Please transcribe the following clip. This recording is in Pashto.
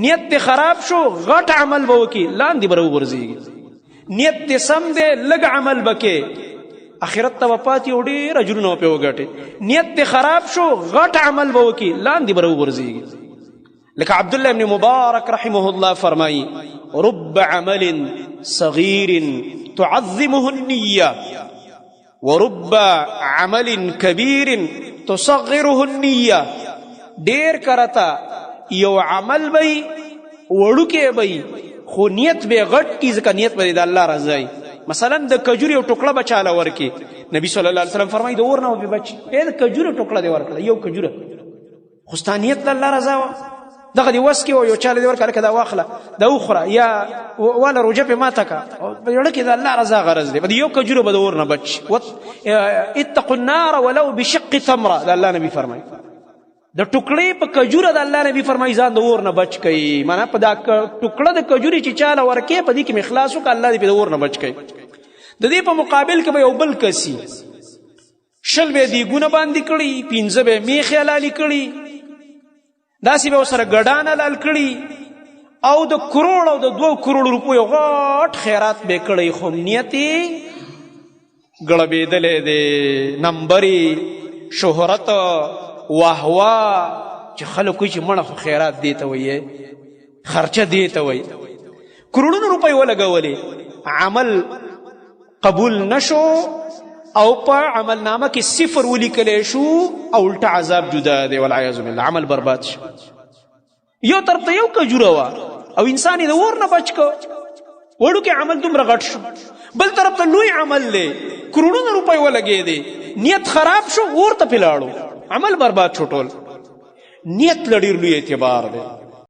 نیت دې خراب شو، غټ عمل به وکي، لاندې به راوغورځېږي. نیت دې سم دی، لږ عمل به کې، اخرت ته به پاتې او ډېر اجرونه به پرې وګټې. نیت دې خراب شو، غټ عمل به وکي، لاندې به راوغورځېږي. لکه عبد الله ابن مبارک رحمه الله فرمایي: رب عمل صغير تعظمه النية ورب عمل كبير تصغره النية. ډیر کرتا یو عمل به وړوکی به، خو نیت به غټ کی، ځکه نیت به د الله رضا. مثلا د کجوري یو ټوکړه بچاله ورکی، نبی صلی الله علیه وسلم فرمایي د اور نه به بچ. د کجوري ټوکړه دی ورکړه، یو کجوره، خو ستا نیت د الله رضا وه. دغه دی وس کې یو چاله دی ورکړه، دا واخله، دا وخوره، یا والا روجه په ماته کا، په یړه کې د الله رضا غرض دی. په یو کجوره به د اور نه بچ. اتقوا النار ولو بشق تمره، د الله نبی فرمایي د ټوکړې په کجوره، د الله نبی فرمایي ځان د اور نه بچ کړي. معنا په دا ټوکړه د کجوري چې چاله ورکې، په دې کې مخلاص وکړه، الله دې په اور نه بچ کړي. د دې په مقابل کې به یو بل کسي 20 به دیګونه باندې کړي، 5 به میخې حلالې کړي، داسې به سره ګډان حلال کړي، او د کروڑ او د 2 کروڑ روپو یو غټ خیرات به کړي، خو نیت یې ګړبېدلی دی، نمبرې، شهرت، وهوا، چې خلک وایي چې مړه خو خیرات دی ته وایي، خرچه دی ته وایي. کروڑونو روپۍ ولګولې، عمل قبول نشو او په عمل نامه کې صفر ولیکل شو، او الټه عذاب جدا دی، والعیاذ بالله، عمل برباد شو. یو طرف ته یو کجوره وه او انسان یې د اور نه بچ کو، وړوکی عمل دومره غټ شو. بل طرف ته لوی عمل دی، کروڑونه روپۍ ولګېدې، نیت خراب شو، اور ته پې لاړو، عمل برباد شو. ټول نیت له ډېر لوی اعتبار دی.